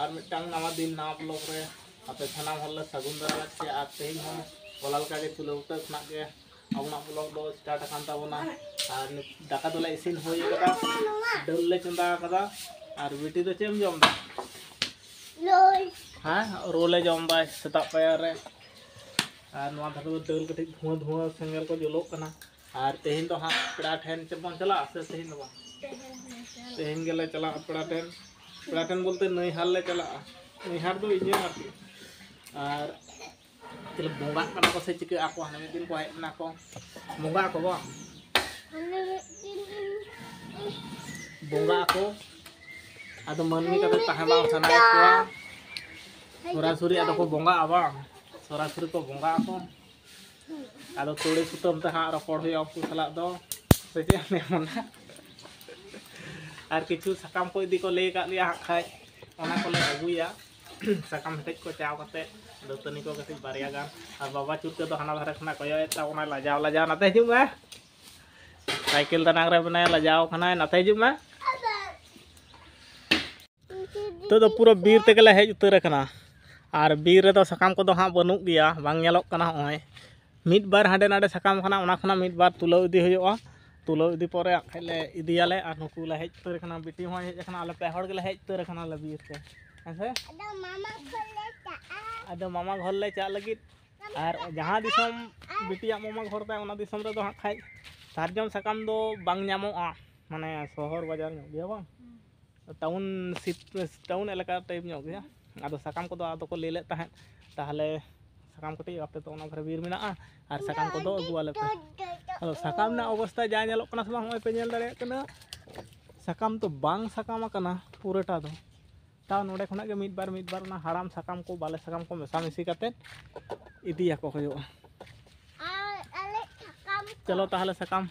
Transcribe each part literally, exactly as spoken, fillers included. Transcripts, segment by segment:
ᱟᱨ ᱢᱤᱫᱴᱟᱝ ᱱᱟᱣᱟ ᱫᱤᱱ, ᱱᱟᱣᱟ ᱵᱞᱚᱜ ᱨᱮ ᱟᱯᱮ ᱥᱟᱱᱟᱢ ᱦᱚᱲ ᱞᱮ ᱥᱟᱹᱜᱩᱱ ᱫᱟᱨᱟᱢᱮᱫ ᱯᱮᱭᱟ᱾ ᱟᱨ ᱛᱮᱦᱮᱧ ᱦᱚᱸ ᱦᱚᱞᱟ ᱞᱮᱠᱟ ᱜᱮ ᱪᱩᱞᱟᱹ ᱵᱩᱴᱟᱹ ᱠᱷᱚᱱᱟᱜ ᱜᱮ ᱟᱵᱚᱱᱟᱜ ᱵᱞᱚᱜ ᱫᱚ ᱥᱴᱟᱨᱴ ᱟᱠᱟᱱ ᱛᱟᱵᱚᱱᱟ᱾ ᱟᱨ ᱱᱤᱛ ᱫᱟᱠᱟ ᱫᱚᱞᱮ ᱤᱥᱤᱱ ᱦᱩᱭ ᱟᱠᱟᱫᱟ, ᱫᱟᱹᱞ ᱞᱮ ᱪᱚᱸᱫᱟ ᱟᱠᱟᱫᱟ᱾ ᱟᱨ ᱵᱤᱴᱤ ᱫᱚ ᱪᱮᱫ ᱮᱢ ᱡᱚᱢ ᱮᱫᱟ? ᱦᱮᱸ, ᱨᱳᱞ ᱮ ᱡᱚᱢ ᱮᱫᱟᱭ ᱥᱮᱛᱟᱜ ᱯᱟᱭᱟᱨ ᱨᱮ᱾ ᱟᱨ ᱱᱚᱣᱟ ᱫᱷᱟᱨᱮ ᱫᱚ ᱫᱟᱹᱞ ᱠᱟᱹᱴᱤᱡ ᱫᱷᱩᱶᱟᱹ ᱫᱷᱩᱶᱟᱹ ᱥᱮᱸᱜᱮᱞ ᱠᱚ ᱡᱩᱞᱩᱜ ᱠᱟᱱᱟ᱾ ᱟᱨ ᱛᱮᱦᱮᱧ ᱫᱚ ᱦᱟᱸᱜ ᱯᱮᱲᱟ ᱴᱷᱮᱱ ᱪᱮᱫ ᱵᱚᱱ ᱪᱟᱞᱟᱜᱼᱟ ᱥᱮ ᱛᱮᱦᱮᱧ ᱫᱚ ᱵᱟᱝ? ᱛᱮᱦᱮᱧ ᱜᱮᱞᱮ ᱪᱟᱞᱟᱜᱼᱟ ᱯᱮᱲᱟ ᱴᱷᱮᱱ᱾ ᱯᱮᱲᱟ ᱴᱷᱮᱱ ᱵᱚᱞᱛᱮ ᱱᱟᱹᱭᱦᱟᱨ ᱞᱮ ᱪᱟᱞᱟᱜᱼᱟ᱾ ᱱᱟᱹᱭᱦᱟᱨ ᱫᱚ ᱤᱧᱟᱹᱜ ᱟᱨᱠᱤ᱾ ᱟᱨ ᱪᱮᱫ ᱵᱚᱸᱜᱟᱜ ᱠᱟᱱᱟ ᱠᱚ ᱥᱮ ᱪᱤᱠᱟᱹᱜ ᱟᱠᱚ? ᱦᱟᱱᱮ ᱢᱤᱫ ᱫᱤᱱ ᱠᱚ ᱦᱮᱡ ᱞᱮᱱᱟ ᱠᱚ, ᱵᱚᱸᱜᱟᱜ ᱟᱠᱚ ᱵᱟᱝ? ᱵᱚᱸᱜᱟᱜ ᱟᱠᱚ᱾ ᱟᱫᱚ ᱢᱟᱹᱱᱢᱤ ᱠᱟᱛᱮ ᱛᱟᱦᱮᱸ ᱵᱟᱝ ᱥᱟᱱᱟᱭᱮᱫ ᱠᱚᱣᱟ᱾ ᱥᱚᱨᱟᱥᱚᱨᱤ ᱟᱫᱚ ᱠᱚ ᱵᱚᱸᱜᱟᱜᱼᱟ ᱵᱟᱝ? ᱥᱚᱨᱟᱥᱚᱨᱤ ᱠᱚ ᱵᱚᱸᱜᱟᱜ ᱟᱠᱚ᱾ ᱟᱫᱚ ᱛᱩᱲᱤ ᱥᱩᱛᱟᱹᱢ ᱛᱮ ᱦᱟᱸᱜ ᱨᱚᱯᱚᱲ ᱦᱩᱭᱩᱜᱼᱟ ᱩᱱᱠᱩ ᱥᱟᱞᱟᱜ ᱫᱚ᱾ ᱥᱮ ᱪᱮᱫ ᱮᱢ ᱢᱮᱱᱟ? ᱟᱨ ᱠᱤᱪᱷᱩ ᱥᱟᱠᱟᱢ ᱠᱚ ᱤᱫᱤ ᱠᱚ ᱞᱟᱹᱭ ᱟᱠᱟᱫ ᱞᱮᱭᱟ ᱦᱟᱸᱜ ᱠᱷᱟᱡ, ᱚᱱᱟ ᱠᱚᱞᱮ ᱟᱹᱜᱩᱭᱟ᱾ ᱥᱟᱠᱟᱢ ᱦᱮᱴᱮᱡ ᱠᱚ ᱪᱟᱣ ᱠᱟᱛᱮ ᱫᱟᱹᱛᱟᱹᱱᱤ ᱠᱚ ᱠᱟᱹᱴᱤᱡ ᱵᱟᱨᱭᱟ ᱜᱟᱱ᱾ ᱟᱨ ᱵᱟᱵᱟ ᱪᱩᱨᱠᱟᱹ ᱫᱚ ᱦᱟᱱᱟ ᱫᱷᱟᱨᱮ ᱠᱷᱚᱱᱟᱜ ᱠᱚᱭᱚᱜ ᱮᱫ ᱛᱟᱵᱚᱱᱟᱭ, ᱞᱟᱡᱟᱣ ᱞᱟᱡᱟᱣ᱾ ᱱᱟᱛᱮ ᱦᱤᱡᱩᱜ ᱢᱮ, ᱥᱟᱭᱠᱮᱞ ᱫᱟᱱᱟᱝ ᱨᱮ ᱢᱮᱱᱟᱭᱟ, ᱞᱟᱡᱟᱣ ᱠᱟᱱᱟᱭ᱾ ᱱᱟᱛᱮ ᱦᱤᱡᱩᱜ ᱢᱮ᱾ ᱱᱤᱛᱚᱜ ᱫᱚ ᱯᱩᱨᱟᱹ ᱵᱤᱨ ᱛᱮᱜᱮ ᱞᱮ ᱦᱮᱡ ᱩᱛᱟᱹᱨ ᱟᱠᱟᱱᱟ᱾ ᱟᱨ ᱵᱤᱨ ᱨᱮᱫᱚ ᱥᱟᱠᱟᱢ ᱠᱚᱫᱚ ᱦᱟᱸᱜ ᱵᱟᱹᱱᱩᱜ ᱜᱮᱭᱟ, ᱵᱟᱝ ᱧᱮᱞᱚᱜ ᱠᱟᱱᱟ᱾ ᱱᱚᱜᱼᱚᱭ ᱢᱤᱫ ᱵᱟᱨ ᱦᱟᱸᱰᱮ ᱱᱟᱰᱮ ᱥᱟᱠᱟᱢ ᱠᱟᱱᱟ, ᱚᱱᱟ ᱠᱷᱚᱱᱟᱜ ᱢᱤᱫ ᱵᱟᱨ ᱛᱩᱞᱟᱹᱣ ᱤᱫᱤ ᱦᱩᱭᱩᱜᱼᱟ᱾ ᱛᱩᱞᱟᱹᱣ ᱤᱫᱤ ᱯᱚᱨᱮ ᱦᱟᱸᱜ ᱠᱷᱟᱡ ᱞᱮ ᱤᱫᱤᱭᱟᱞᱮ᱾ ᱟᱨ ᱱᱩᱠᱩ ᱞᱮ ᱦᱮᱡ ᱩᱛᱟᱹᱨ ᱟᱠᱟᱱᱟ, ᱵᱤᱴᱤ ᱦᱚᱸᱭ ᱦᱮᱡ ᱟᱠᱟᱱᱟ, ᱟᱞᱮ ᱯᱮ ᱦᱚᱲ ᱜᱮᱞᱮ ᱦᱮᱡ ᱩᱛᱟᱹᱨ ᱟᱠᱟᱱᱟᱞᱮ ᱵᱤᱨ ᱛᱮ᱾ ᱦᱮᱸ ᱥᱮ? ᱟᱫᱚ ᱢᱟᱢᱟ ᱜᱷᱚᱨ ᱞᱮ ᱪᱟᱜᱼᱟ᱾ ᱟᱫᱚ ᱢᱟᱢᱟ ᱜᱷᱚᱨ ᱞᱮ ᱪᱟᱜ ᱞᱟᱹᱜᱤᱫ᱾ ᱟᱨ ᱡᱟᱦᱟᱸ ᱫᱤᱥᱚᱢ ᱵᱤᱴᱤᱭᱟᱜ ᱢᱟᱢᱟ ᱜᱷᱚᱨ ᱛᱟᱭ, ᱚᱱᱟ ᱫᱤᱥᱚᱢ ᱨᱮᱫᱚ ᱦᱟᱸᱜ ᱠᱷᱟᱡ ᱥᱟᱨᱡᱚᱢ ᱥᱟᱠᱟᱢ ᱫᱚ ᱵᱟᱝ ᱧᱟᱢᱚᱜᱼᱟ, ᱢᱟᱱᱮ ᱥᱚᱦᱚᱨ ᱵᱟᱡᱟᱨ ᱧᱚᱜ ᱜᱮᱭᱟ ᱵᱟᱝ? ᱴᱟᱣᱩᱱ ᱥᱤᱯ-, ᱴᱟᱣᱩᱱ ᱮᱞᱟᱠᱟ ᱴᱟᱭᱤᱯ ᱧᱚᱜ ᱜᱮᱭᱟ᱾ ᱟᱫᱚ ᱥᱟᱠᱟᱢ ᱠᱚᱫᱚ ᱟᱫᱚ ᱠᱚ ᱞᱟᱹᱭ ᱞᱮᱫ ᱛᱟᱦᱮᱸᱫ, ᱛᱟᱦᱚᱞᱮ ᱥᱟᱠᱟᱢ ᱠᱟᱹᱴᱤᱡ ᱟᱯᱮ ᱫᱚ ᱚᱱᱟ ᱫᱷᱟᱨᱮ ᱵᱤᱨ ᱢᱮᱱᱟᱜᱼᱟ, ᱟᱨ ᱥᱟᱠᱟᱢ ᱠᱚᱫᱚ ᱟᱹᱜᱩ ᱟᱞᱮ ᱯᱮ᱾ ᱟᱫᱚ ᱥᱟᱠᱟᱢ ᱨᱮᱱᱟᱜ ᱚᱵᱚᱥᱛᱟ ᱡᱟ ᱧᱮᱞᱚᱜ ᱠᱟᱱᱟ ᱥᱮ ᱵᱟᱝ, ᱱᱚᱜᱼᱚᱭ ᱯᱮ ᱧᱮᱞ ᱫᱟᱲᱮᱭᱟᱜ ᱠᱟᱱᱟ, ᱥᱟᱠᱟᱢ ᱫᱚ ᱵᱟᱝ ᱥᱟᱠᱟᱢ ᱟᱠᱟᱱᱟ ᱯᱩᱨᱟᱹᱴᱟ ᱫᱚ᱾ ᱛᱟᱣ ᱱᱚᱰᱮ ᱠᱷᱚᱱᱟᱜ ᱜᱮ ᱢᱤᱫ ᱵᱟᱨ, ᱢᱤᱫ ᱵᱟᱨ ᱚᱱᱟ ᱦᱟᱲᱟᱢ ᱥᱟᱠᱟᱢ ᱠᱚ, ᱵᱟᱞᱮ ᱥᱟᱠᱟᱢ ᱠᱚ ᱢᱮᱥᱟᱢᱤᱥᱤ ᱠᱟᱛᱮ ᱤᱫᱤᱭᱟᱠᱚ ᱦᱩᱭᱩᱜᱼᱟ᱾ ᱟᱨ ᱟᱞᱮ ᱥᱟᱠᱟᱢ ᱠᱚ᱾ ᱪᱚᱞᱚ ᱛᱟᱦᱚᱞᱮ ᱥᱟᱠᱟᱢ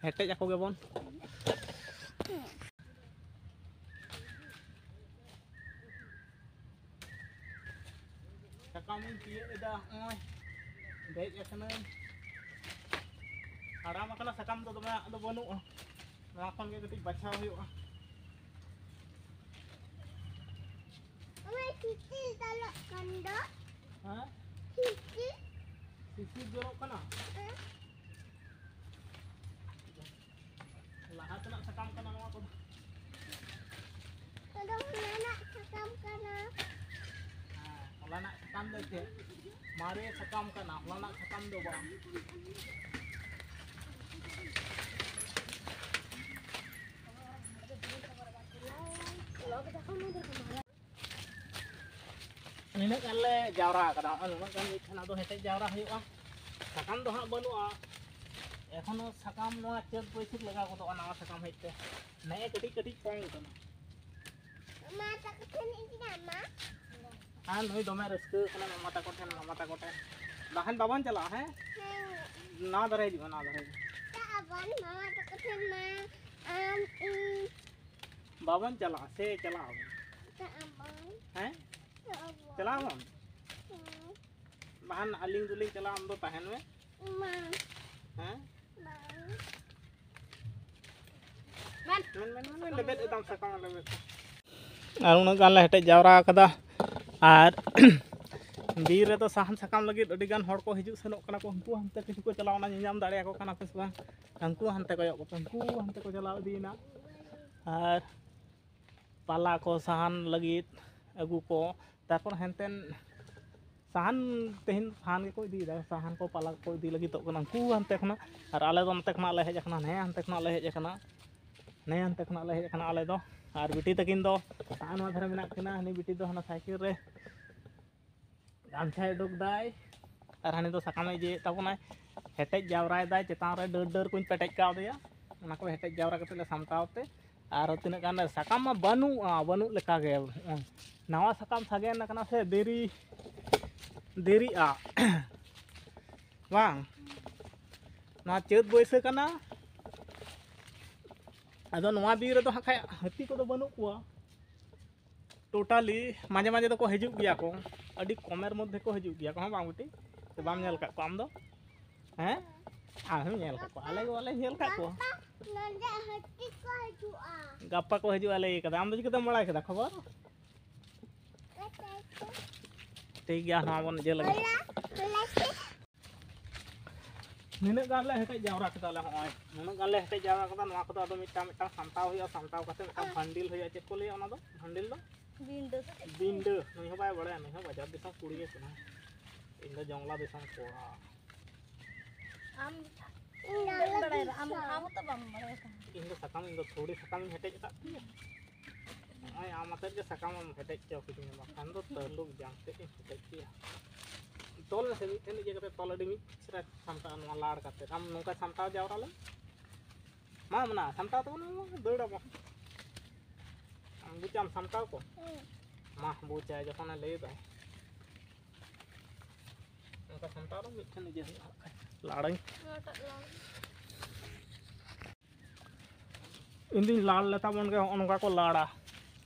ᱦᱮᱴᱮᱡ ᱟᱠᱚ ᱜᱮᱵᱚᱱ᱾ ᱥᱟᱠᱟᱢ ᱤᱧ ᱛᱤᱭᱳᱜ ᱮᱫᱟ, ᱱᱚᱜᱼᱚᱭ ᱫᱮᱡ ᱟᱠᱟᱱᱟᱹᱧ᱾ ᱦᱟᱲᱟᱢ ᱟᱠᱟᱱᱟ, ᱥᱟᱠᱟᱢ ᱫᱚ ᱫᱚᱢᱮ ᱟᱫᱚ ᱵᱟᱹᱱᱩᱜᱼᱟ, ᱱᱚᱣᱟ ᱠᱷᱚᱱ ᱜᱮ ᱠᱟᱹᱴᱤᱡ ᱵᱟᱪᱷᱟᱣ ᱦᱩᱭᱩᱜᱼᱟ᱾ ᱥᱤᱥᱤᱨ ᱫᱟᱞᱚᱜ ᱠᱟᱱ ᱫᱚ᱾ ᱦᱮᱸ? ᱥᱤᱥᱤᱨ᱾ ᱥᱤᱥᱤᱨ ᱡᱚᱨᱚᱜ ᱠᱟᱱᱟ? ᱦᱮᱸ᱾ ᱞᱟᱦᱟ ᱛᱮᱱᱟᱜ ᱥᱟᱠᱟᱢ ᱠᱟᱱᱟ ᱱᱚᱣᱟ ᱠᱚᱫᱚ᱾ ᱱᱚᱣᱟ ᱫᱚ ᱦᱚᱞᱟᱱᱟᱜ ᱥᱟᱠᱟᱢ ᱠᱟᱱᱟ᱾ ᱦᱮᱸ, ᱦᱚᱞᱟᱱᱟᱜ ᱥᱟᱠᱟᱢ ᱫᱚ ᱪᱮᱫ? ᱢᱟᱨᱮ ᱥᱟᱠᱟᱢ ᱠᱟᱱᱟ, ᱦᱚᱞᱟᱱᱟᱜ ᱥᱟᱠᱟᱢ ᱫᱚ ᱵᱟᱝ᱾ ᱱᱤᱱᱟᱹᱜ ᱜᱟᱱ ᱞᱮ ᱡᱟᱣᱨᱟ ᱟᱠᱟᱫᱟ, ᱱᱚᱜᱼᱚᱭ ᱱᱩᱱᱟᱹᱜ ᱜᱟᱱ ᱢᱤᱫ ᱴᱷᱮᱱ ᱟᱫᱚ ᱦᱮᱴᱮᱡ ᱡᱟᱣᱨᱟ ᱦᱩᱭᱩᱜᱼᱟ᱾ ᱥᱟᱠᱟᱢ ᱫᱚ ᱦᱟᱸᱜ ᱵᱟᱹᱱᱩᱜᱼᱟ, ᱮᱠᱷᱚᱱᱳ ᱥᱟᱠᱟᱢ ᱱᱚᱣᱟ ᱪᱟᱹᱛ ᱵᱟᱹᱭᱥᱟᱹᱠᱷ ᱞᱟᱜᱟᱣ ᱜᱚᱫᱚᱜᱼᱟ ᱱᱟᱣᱟ ᱥᱟᱠᱟᱢ ᱦᱮᱡ ᱛᱮ᱾ ᱱᱮᱜᱼᱮ ᱠᱟᱹᱴᱤᱡ ᱠᱟᱹᱴᱤᱡ ᱯᱚᱝ ᱠᱟᱱᱟ᱾ ᱢᱟ ᱛᱟᱠᱚ ᱴᱷᱮᱱ ᱤᱫᱤ ᱠᱟᱜ ᱢᱟ᱾ ᱟᱨ ᱱᱩᱭ ᱫᱚᱢᱮ ᱨᱟᱹᱥᱠᱟᱹ ᱠᱟᱱᱟ ᱢᱟᱢᱟ ᱛᱟᱠᱚ ᱴᱷᱮᱱ, ᱢᱟᱢᱟ ᱛᱟᱠᱚ ᱴᱷᱮᱱ᱾ ᱵᱟᱠᱷᱟᱱ ᱵᱟᱵᱚᱱ ᱪᱟᱞᱟᱜᱼᱟ, ᱦᱮᱸ? ᱦᱮᱸ᱾ ᱱᱟᱣᱟ ᱫᱷᱟᱨᱮ ᱦᱤᱡᱩᱜ ᱢᱮ, ᱱᱟᱣᱟ ᱫᱷᱟᱨᱮ ᱦᱤᱡᱩᱜ ᱢᱮ᱾ ᱪᱟᱜ ᱟᱵᱚᱱ ᱢᱟᱢᱟ ᱛᱟᱠᱚ ᱴᱷᱮᱱ ᱢᱟ᱾ ᱟᱢ, ᱤᱧ᱾ ᱵᱟᱵᱚᱱ ᱪᱟᱞᱟᱜᱼᱟ ᱥᱮ ᱪᱟᱞᱟᱜ ᱟᱵᱚᱱ? ᱪᱟᱜ ᱟᱵᱚᱱ᱾ ᱦᱮᱸ? ᱪᱟᱜ ᱟᱵᱚᱱ᱾ ᱪᱟᱞᱟᱜ ᱟᱵᱚᱱ? ᱦᱮᱸ᱾ ᱵᱟᱠᱷᱟᱱ ᱟᱹᱞᱤᱧ ᱫᱚᱞᱤᱧ ᱪᱟᱞᱟᱜᱼᱟ, ᱟᱢ ᱫᱚ ᱛᱟᱦᱮᱱ ᱢᱮ᱾ ᱵᱟᱝ᱾ ᱦᱮᱸ? ᱵᱟᱝ᱾ ᱢᱮᱱ, ᱢᱮᱱ, ᱢᱮᱱ, ᱢᱮᱱ, ᱞᱮᱵᱮᱫ ᱮᱫᱟᱢ ᱥᱟᱠᱟᱢ, ᱞᱮᱵᱮᱫ᱾ ᱟᱨ ᱩᱱᱟᱹᱜ ᱜᱟᱱ ᱞᱮ ᱦᱮᱴᱮᱡ ᱡᱟᱣᱨᱟ ᱟᱠᱟᱫᱟ᱾ ᱟᱨ ᱵᱤᱨ ᱨᱮᱫᱚ ᱥᱟᱦᱟᱱ ᱥᱟᱠᱟᱢ ᱞᱟᱹᱜᱤᱫ ᱟᱹᱰᱤ ᱜᱟᱱ ᱦᱚᱲ ᱠᱚ ᱦᱤᱡᱩᱜ ᱥᱮᱱᱚᱜ ᱠᱟᱱᱟ ᱠᱚ᱾ ᱩᱱᱠᱩ ᱦᱟᱱᱛᱮ ᱠᱤᱪᱷᱩ ᱠᱚ ᱪᱟᱞᱟᱣᱱᱟ, ᱧᱮᱧᱟᱢ ᱫᱟᱲᱮᱭᱟᱠᱚ ᱠᱟᱱᱟ ᱯᱮ ᱥᱮ ᱵᱟᱝ? ᱩᱱᱠᱩ ᱦᱟᱱᱛᱮ ᱠᱚᱭᱚᱜ ᱠᱚᱯᱮ, ᱩᱱᱠᱩ ᱦᱟᱱᱛᱮ ᱠᱚ ᱪᱟᱞᱟᱣ ᱤᱫᱤᱭᱮᱱᱟ᱾ ᱟᱨ ᱯᱟᱞᱟ ᱠᱚ ᱥᱟᱦᱟᱱ ᱞᱟᱹᱜᱤᱫ ᱟᱹᱜᱩ ᱠᱚ, ᱛᱟᱨᱯᱚᱨ ᱦᱮᱱᱛᱮᱱ ᱥᱟᱦᱟᱱ, ᱛᱮᱦᱮᱧ ᱥᱟᱦᱟᱱ ᱜᱮᱠᱚ ᱤᱫᱤᱭᱮᱫᱟ, ᱥᱟᱦᱟᱱ ᱠᱚ ᱯᱟᱞᱟ ᱠᱚ ᱤᱫᱤ ᱞᱟᱹᱜᱤᱫᱚᱜ ᱠᱟᱱᱟ ᱩᱱᱠᱩ ᱦᱟᱱᱛᱮ ᱠᱷᱚᱱᱟᱜ᱾ ᱟᱨ ᱟᱞᱮ ᱫᱚ ᱱᱚᱛᱮ ᱠᱷᱚᱱᱟᱜ ᱞᱮ ᱦᱮᱡ ᱟᱠᱟᱱᱟ, ᱱᱮ ᱦᱟᱱᱛᱮ ᱠᱷᱚᱱᱟᱜ ᱞᱮ ᱦᱮᱡ ᱟᱠᱟᱱᱟ, ᱱᱮ ᱦᱟᱱᱛᱮ ᱠᱷᱚᱱᱟᱜ ᱞᱮ ᱦᱮᱡ ᱟᱠᱟᱱᱟ ᱟᱞᱮ ᱫᱚ᱾ ᱟᱨ ᱵᱤᱴᱤ ᱛᱟᱹᱠᱤᱱ ᱫᱚ ᱱᱚᱜᱼᱚ ᱱᱚᱣᱟ ᱫᱷᱟᱨᱮ ᱢᱮᱱᱟᱜ ᱠᱤᱱᱟ, ᱦᱟᱹᱱᱤ ᱵᱤᱴᱤ ᱫᱚ ᱦᱟᱱᱟ ᱥᱟᱭᱠᱮᱞ ᱨᱮ ᱜᱟᱢᱪᱷᱟᱭ ᱩᱰᱩᱠ ᱫᱟᱭ, ᱟᱨ ᱦᱟᱹᱱᱤ ᱫᱚ ᱥᱟᱠᱟᱢᱮ ᱤᱭᱟᱹᱭᱮᱫ ᱛᱟᱵᱚᱱᱟᱭ, ᱦᱮᱴᱮᱡ ᱡᱟᱣᱨᱟᱭᱮᱫᱟᱭ᱾ ᱪᱮᱛᱟᱱ ᱨᱮ ᱰᱟᱹᱨ ᱰᱟᱹᱨ ᱠᱚᱧ ᱯᱮᱴᱮᱡ ᱠᱟᱣᱫᱮᱭᱟ, ᱚᱱᱟ ᱠᱚ ᱦᱮᱴᱮᱡ ᱡᱟᱣᱨᱟ ᱠᱟᱛᱮ ᱞᱮ ᱥᱟᱢᱴᱟᱣ ᱛᱮ, ᱟᱨ ᱛᱤᱱᱟᱹᱜ ᱜᱟᱱ ᱥᱟᱠᱟᱢ ᱢᱟ ᱵᱟᱹᱱᱩᱜᱼᱟ, ᱵᱟᱹᱱᱩᱜ ᱞᱮᱠᱟᱜᱮ᱾ ᱱᱟᱣᱟ ᱥᱟᱠᱟᱢ ᱥᱟᱜᱮᱱ ᱟᱠᱟᱱᱟ ᱥᱮ ᱫᱮᱨᱤ, ᱫᱮᱨᱤᱜᱼᱟ ᱵᱟᱝ? ᱱᱚᱣᱟ ᱪᱟᱹᱛ ᱵᱟᱹᱭᱥᱟᱹᱠᱷ ᱠᱟᱱᱟ, ᱟᱫᱚ ᱱᱚᱣᱟ ᱵᱤᱨ ᱨᱮᱫᱚ ᱦᱟᱸᱜ ᱠᱷᱟᱡ ᱦᱟᱹᱛᱤ ᱠᱚᱫᱚ ᱵᱟᱹᱱᱩᱜ ᱠᱚᱣᱟ᱾ Totally ᱢᱟᱡᱷᱮ ᱢᱟᱡᱷᱮ ᱫᱚᱠᱚ ᱦᱤᱡᱩᱜ ᱜᱮᱭᱟ ᱠᱚ, ᱟᱹᱰᱤ ᱠᱚᱢᱮᱨ ᱢᱚᱫᱽᱫᱷᱮ ᱠᱚ ᱦᱤᱡᱩᱜ ᱜᱮᱭᱟ ᱠᱚ, ᱦᱮᱸ ᱵᱟᱝ ᱵᱤᱴᱤ? ᱥᱮ ᱵᱟᱢ ᱧᱮᱞ ᱟᱠᱟᱫ ᱠᱚᱣᱟ ᱟᱢ ᱫᱚ? ᱦᱮᱸ? ᱟᱢ ᱦᱚᱸᱢ ᱧᱮᱞ ᱟᱠᱟᱫ ᱠᱚᱣᱟ, ᱟᱞᱮ ᱜᱮ ᱵᱟᱞᱮ ᱧᱮᱞ ᱟᱠᱟᱫ ᱠᱚᱣᱟ᱾ ᱜᱟᱯᱟ ᱱᱚᱰᱮ ᱦᱟᱹᱛᱤ ᱠᱚ ᱦᱤᱡᱩᱜᱼᱟ᱾ ᱜᱟᱯᱟ ᱠᱚ ᱦᱤᱡᱩᱜᱼᱟ ᱞᱟᱹᱭ ᱠᱟᱫᱟ, ᱟᱢ ᱫᱚ ᱪᱤᱠᱟᱹᱛᱮᱢ ᱵᱟᱲᱟᱭ ᱠᱮᱫᱟ ᱠᱷᱚᱵᱚᱨ? ᱞᱮ ᱴᱷᱤᱠ ᱜᱮᱭᱟ, ᱱᱚᱣᱟ ᱵᱚᱱ ᱤᱭᱟᱹ ᱞᱟᱹᱜᱤᱫ᱾ ᱱᱤᱱᱟᱹᱜ ᱜᱟᱱ ᱞᱮ ᱦᱮᱴᱮᱡ ᱡᱟᱣᱨᱟ ᱠᱮᱫᱟ ᱞᱮ, ᱱᱚᱜᱼᱚᱭ ᱱᱩᱱᱟᱹᱜ ᱜᱟᱱ ᱞᱮ ᱦᱮᱴᱮᱡ ᱡᱟᱣᱨᱟ ᱠᱮᱫᱟ᱾ ᱱᱚᱣᱟ ᱠᱚᱫᱚ ᱟᱫᱚ ᱢᱤᱫᱴᱟᱝ ᱢᱤᱫᱴᱟᱝ ᱥᱟᱢᱴᱟᱣ ᱦᱩᱭᱩᱜᱼᱟ, ᱥᱟᱢᱴᱟᱣ ᱠᱟᱛᱮ ᱢᱤᱫᱴᱟᱝ ᱵᱟᱱᱰᱤᱞ ᱦᱩᱭᱩᱜᱼᱟ᱾ ᱪᱮᱫ ᱠᱚ ᱞᱟᱹᱭᱟ ᱚᱱᱟ ᱫᱚ? ᱵᱟᱱᱰᱤᱞ ᱫᱚ? ᱵᱤᱱᱰᱟᱹ ᱥᱮ ᱪᱮᱫ? ᱵᱤᱱᱰᱟᱹ᱾ ᱱᱩᱭ ᱦᱚᱸ ᱵᱟᱭ ᱵᱟᱲᱟᱭᱟ, ᱱᱩᱭ ᱦᱚᱸ ᱵᱟᱡᱟᱨ ᱫᱤᱥᱚᱢ ᱠᱩᱲᱤ ᱜᱮ ᱠᱟᱱᱟᱭ᱾ ᱤᱧ ᱫᱚ ᱡᱚᱝᱞᱟ ᱫᱤᱥᱚᱢ ᱠᱚᱲᱟ᱾ ᱟᱢ ᱤᱧ ᱫᱚ ᱵᱟᱹᱧ ᱵᱟᱲᱟᱭᱟ, ᱟᱢ, ᱟᱢ ᱦᱚᱸᱛᱚ ᱵᱟᱢ ᱵᱟᱲᱟᱭᱟ ᱛᱟᱦᱮᱸᱫ᱾ ᱤᱧ ᱫᱚ ᱥᱟᱠᱟᱢ, ᱤᱧ ᱫᱚ ᱛᱷᱚᱲᱤ ᱥᱟᱠᱟᱢᱤᱧ ᱦᱮᱴᱮᱡ ᱟᱠᱟᱫ ᱛᱤᱧᱟᱹ᱾ ᱱᱚᱜᱼᱚᱭ ᱟᱢ ᱟᱛᱮᱫ ᱜᱮ ᱥᱟᱠᱟᱢ ᱮᱢ ᱦᱮᱴᱮᱡ ᱦᱚᱪᱚ ᱠᱤᱫᱤᱧᱟ, ᱵᱟᱠᱷᱟᱱ ᱫᱚ ᱛᱟᱹᱞᱩᱠ ᱡᱟᱝ ᱛᱮᱫ ᱤᱧ ᱦᱮᱴᱮᱡ ᱠᱮᱭᱟ᱾ ᱛᱚᱞ ᱢᱮᱥᱮ, ᱢᱤᱫᱴᱷᱮᱱ ᱤᱭᱟᱹ ᱠᱟᱛᱮ ᱛᱚᱞ, ᱟᱹᱰᱤ ᱢᱤᱫ ᱪᱮᱦᱨᱟ ᱥᱟᱢᱴᱟᱜᱼᱟ ᱱᱚᱣᱟ ᱞᱟᱲ ᱠᱟᱛᱮ᱾ ᱟᱢ ᱱᱚᱝᱠᱟ ᱥᱟᱢᱴᱟᱣ ᱡᱟᱣᱨᱟ ᱞᱮᱢ᱾ ᱢᱟ, ᱢᱮᱱᱟ, ᱥᱟᱢᱴᱟᱣ ᱛᱟᱵᱚᱱ ᱢᱮ, ᱫᱟᱹᱲ ᱟᱵᱚᱱ᱾ ᱟᱢ ᱵᱩᱡᱟᱢ ᱥᱟᱢᱴᱟᱣ ᱠᱚ? ᱦᱩᱸ᱾ ᱢᱟ, ᱵᱩᱡᱟᱭ ᱡᱚᱠᱷᱚᱱᱮ ᱞᱟᱹᱭ ᱮᱫᱟᱭ᱾ ᱚᱱᱠᱟ ᱥᱟᱢᱴᱟᱣ ᱫᱚ ᱢᱤᱫᱴᱷᱮᱱ ᱤᱭᱟᱹ ᱦᱩᱭᱩᱜᱼᱟ, ᱞᱟᱲᱟᱹᱧ᱾ ᱱᱚᱣᱟᱴᱟᱜ ᱞᱟᱲ᱾ ᱤᱧ ᱫᱩᱧ ᱞᱟᱲ ᱞᱮ ᱛᱟᱵᱚᱱ ᱜᱮ, ᱦᱚᱸᱜᱼᱚ ᱱᱚᱝᱠᱟ ᱠᱚ ᱞᱟᱲᱟ᱾